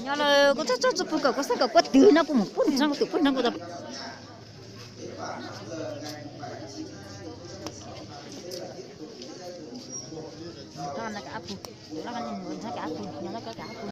Nyob los kuv txhob txhob txog pug kom kuv xav kom kuv twg no kuv mus pub nrog kuv tus pub nrog kuv tus.